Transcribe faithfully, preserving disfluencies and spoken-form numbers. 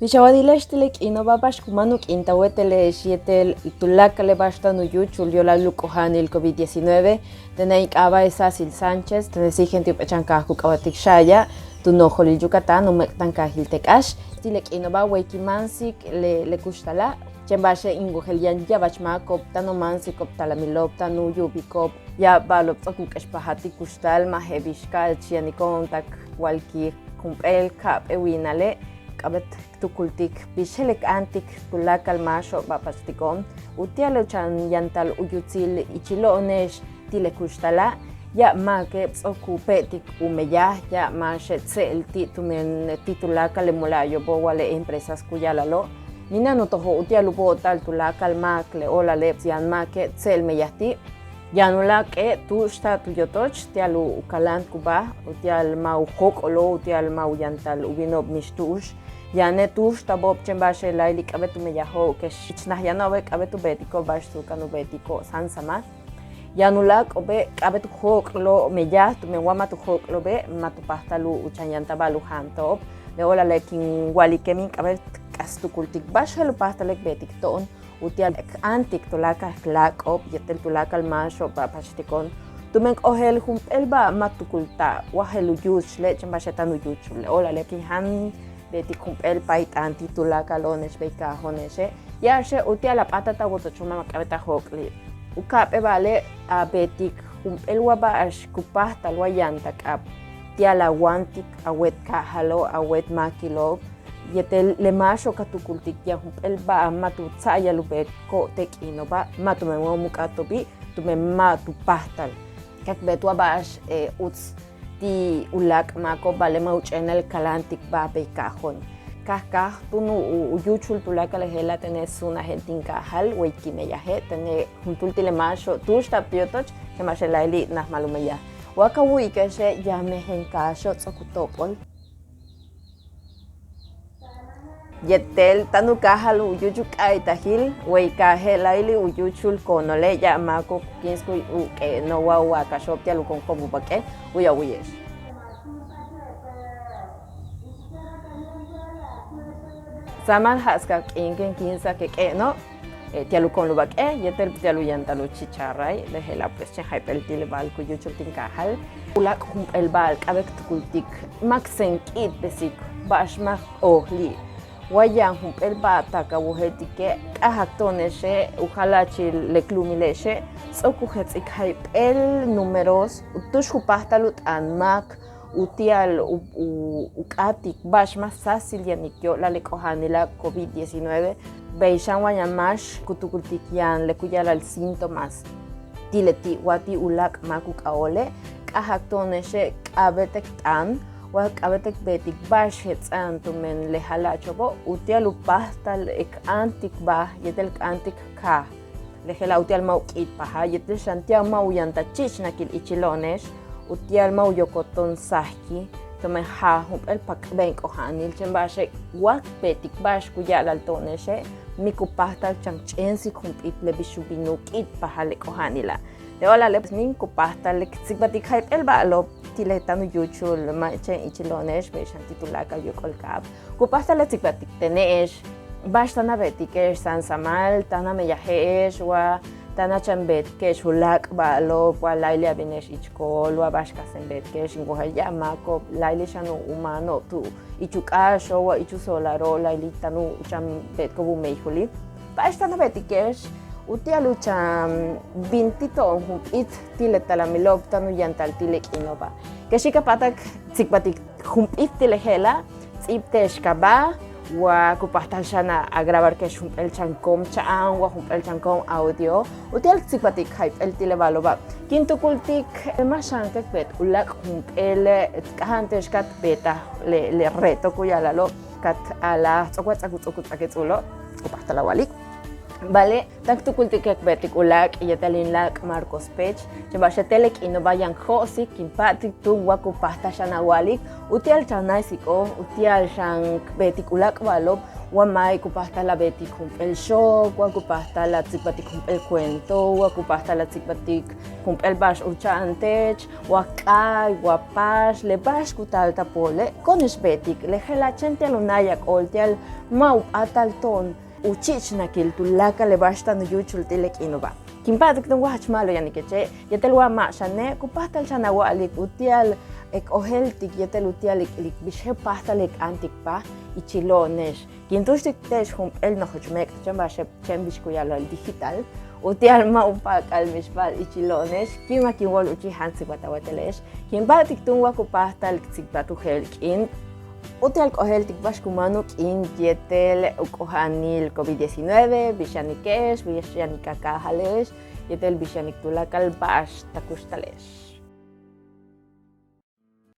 Bix a wanile'ex ti' le k'iino'oba', ba'ax ku máan u k'iinta'al wéetele'ex yéetel tuláakal le ba'ax táan u yúuchul yo'olal u k'oja'anil covid diecinueve. Tene' in k'aaba' Sánchez Sánchez, tene' síij jump'éel chan kaaj ku k'aaba'tik Xaaya', tu nojolik Yucatán, u méek'tankaajil Tek'ax. Ti' le k'iino'oba' wey kin máansik le kuxtala'. Chéen ba'axe' in wojel yaan ya'abach máako'ob táan u máansiko'ob, talamilo'ob táan u yu'ubiko'ob ya'ab ba'alo'ob ts'o'ok u k'expajal ti' kuxtal, ma' je'el bix ka'ach yaniko'on tak walkil jump'éel ka'ap'éel winale', k'a'abéet k tukultik bix je'el k áantik tuláakal máaxo'ob ba'ax pachtiko'on utia'al u chan yantal u yutsil ichilo'one'ex ti' le kuxtala'. Ya'ab máake' ts'o'ok u pe'etik u meyaj, ya'ab máaxe' tse'el ti' tumen ti' tuláakal le mola'ayo'obo' wa le empresas ku ya'ala'alo', mina'an u tojo' utia'al u bo'ota'al tuláakal máak le o'olale'. Yaan máake' tse'el meyaj ti', yaan uláak'e' tu'ux ta'a tu yotoch ti'al u kaláantkuba', utia'al ma' u jóok'olo', utia'al ma' u yantal u bino'ob mix tu'ux. Yaane' tu'ux tabo'ob, chéen ba'axe' láayli' k'a'abéet u meyajo'ob kex ich naj yano'obe' k'a'abéet u beetiko'ob ba'ax tuláakal u beetiko'ob sáansamal. Yaan uláak'o'obe' k'a'abéet u jóok'olo'ob meyaj, tumen wa ma' tu jóok'olo'obe' ma' tu páajtal u chan yantal ba'al u jaanto'ob. Le o'olale' kin wa'alike' míin k'a'abéet k'as tukultik ba'ax je'el u páajtal k beetik to'on utia'al k áantik tuláakal k láak'o'ob yéetel tuláakal máaxo'ob ba'ax pachtiko'on, tumen k ojel jump'éel ba'al ma' tukulta'ab wa je'el u yúuchule', chéen ba'axe' táan u yúuchul. Le o'olale' kin jan beetik jump'éel payt'aan ti' tuláakalo'one'ex bey kaajo'one'exe'. Yáaxe' utia'al a p'áatal ta wotochon ma' k'a'abéet a jóok'li'. U ka'ap'éel ba'ale' a beetik jump'éel wa ba'ax ku páajtal wa yaan ta k'ab ti'al a wáantik a wéet kaajalo', a wéet máakilo'ob. Yéetel le máaxo'ob ka tukultik yaan jump'éel ba'al ma' tu tsa'ayal u beetko'ob te' k'iino'oba', ma' tumen wa mu k'áato'obi', tumen ma' tu páajtal. Ka k beet wa ba'ax uts ti' uláak' máako'ob, ba'ale' ma' u ch'éenel kaláantikba' bey kaajo'on. Ka káaj túun u yúuchul tuláakal le je'ela', tene' suunajen tin kaajal wey kin meyaje', tene' juntúul ti' le máaxo'ob tu'ux taab tu yotoch, chéen ba'axe' láayli' najmal u meyaj. Wa ka wu'uyike'exe' yaan mejen kaaxo'ob ts'o'ok u to'opol. Yéetel táan u káajal u yúuchul K'a'aytajil, wey kaaje' láayli' u yúuchul Koonole', ya'ab máako'ob ku kíinskuy u k'e'eno'ob wa wakaxo'ob ti'al u ko'onk'o'ob u bak'e'. Wu'uy a wu'uye'ex. Sáamal ja'as ka k'iin ken kíinsa'ak e k'e'eno' ti'al u ko'onol u bak'e' yéetel ti'al u yantal u chicharray. Le je'ela' pues chéen jayp'éel ti' le ba'al ku yúuchul tin kaajal. Uláak' jump'éel ba'al k'a'abéet k tukultik ma' k seen k iitbesik ba'ax ma' k ojli'. Wa yaan jump'éel ba'al taak a wojéeltike', k'a'ajak to'one'exe' u jala'achil le k lu'umile'exe' ts'o'ok u jets'ik jayp'éel números tu'ux ku páajtal u t'aan máak utia'al u k'áatik ba'ax ma' sáasil yanik yo'olal le k'oja'anila' covid diecinueve. Bey xan wa yaan máax ku tukultik yaan le ku ya'ala'al síntomas ti' leti' wa ti' uláak' máak u k'ajóole', k'a'ajak to'one'exe' k'a'abéet k t'aan wa k'a'abéet k beetik ba'ax jets'a'an tumen le jala'acho'obo' utia'al u páajtal k áantikba' yéetel k áantik kaaj. Le je'ela' utia'al ma' u k'i'itpajal yéetel xan ti'al ma' u yantal chi'ichnakil ichilo'one'ex, utia'al ma' u yokol to'on sajki', tumen jaaj jump'éel pak'ben k'oja'anil, chéen ba'axe' wa k beetik ba'ax ku ya'ala'al to'one'exe', míin ku páajtal chan k ch'éensik jump'íit le bix u bin u k'i'itpajal le k'oja'anila'. Le o'olale' pues míin ku páajtal k tsikbaltik jayp'éel ba'alo'ob ti' le táan u yúuchul ma' chéen ichilo'one'ex bey xan ti' tuláakal yóok'ol ka'ab. Ku páajtal le tsikbaltik tene'ex ba'ax táan a beetike'ex sáansamal, táan a meyaje'ex wa táan a chan beetike'ex uláak' ba'alo'ob wa láayli' a bine'ex ich kool wa ba'ax ka seen beetike'ex, in wojel ya'ab máako'ob láayli' xan u máano'ob tu ich u k'áaxo'ob wa ich u soolaro'ob láayli' táan u chan beetiko'ob u meyjuli'. Ba'ax táan a beetike'ex utia'al u chan bin ti' to'on jump'íit ti' le talamilo'ob táan u yantal ti' le k'iino'oba'. Kexi' ka p'áatak tsikbaltik jump'íit ti' le je'ela', ts'íibte'ex kaabáa wa ku páajtal xan a grabarke'ex jump'éel chan ko'om cha'an wa jump'éel chan ko'om audio utia'al k tsikbaltik jayp'éel ti' le ba'alo'oba'. Kin tukultik ma' xan ka k beet uláak' jump'éel, k'aja'an te'ex ka t beetaj le reto ku ya'ala'alo', ka t a'alaj ts'o'ok wa ts'áak u ts'o'ok u ts'áak e ts'uulo', ku páajtal a wa'alik. Ba'ale' táan k tukultik k beetik uláak' yéetel in láak' Marcos Pech, chéen ba'axe' te' le k'iino'oba' yaan k jo'osik, kin pa'atik túun wa ku páajtal xan a wa'alik utia'al chan náaysiko'ob utia'al xan k beetik uláak' ba'alo'ob Wa ma'e' ku páajtal a beetik jump'éel xook, wa ku páajtal a tsikbaltik jump'éel cuento, wa ku páajtal a tsikbaltik jump'éel ba'ax u cha'antech, wa k'aay, wa paax, le ba'ax ku taal ta poole', ko'one'ex beetik. Le je'ela' chéen ti'al u náayak óol, ti'al ma' u p'áatal to'on u chi'ichnankil tuláakal le ba'ax táan u yúuchul ti' le k'iino'oba'. Kin pa'atik túun wa jach ma'alob yanikeche' yéetel wa ma' xane' ku páajtal xan a wa'alik uti'al k ojéeltik yéetel uti'al k ilik bix je'el páajtal k áantikpaj ichilo'one'ex. Kin túuxtik te'ex jump'éel nojoch méek' chéen ba'axe' chéen bix ku ya'ala'al digital uti'al ma' u pa'ak'al mixba'al ichilo'one'ex. Ki'imak in wóol uchij jáan tsikbalt a wéetele'ex. Kin pa'atik túun wa ku páajtal k tsikbalt u jeel k'iin uti'al k ojéeltik ba'ax ku máan u k'iin yéetel u k'oja'anil covid diecinueve, bix yanike'ex, bix yanik a kaajale'ex yéetel bix yanik tuláakal ba'ax ta kuxtale'ex.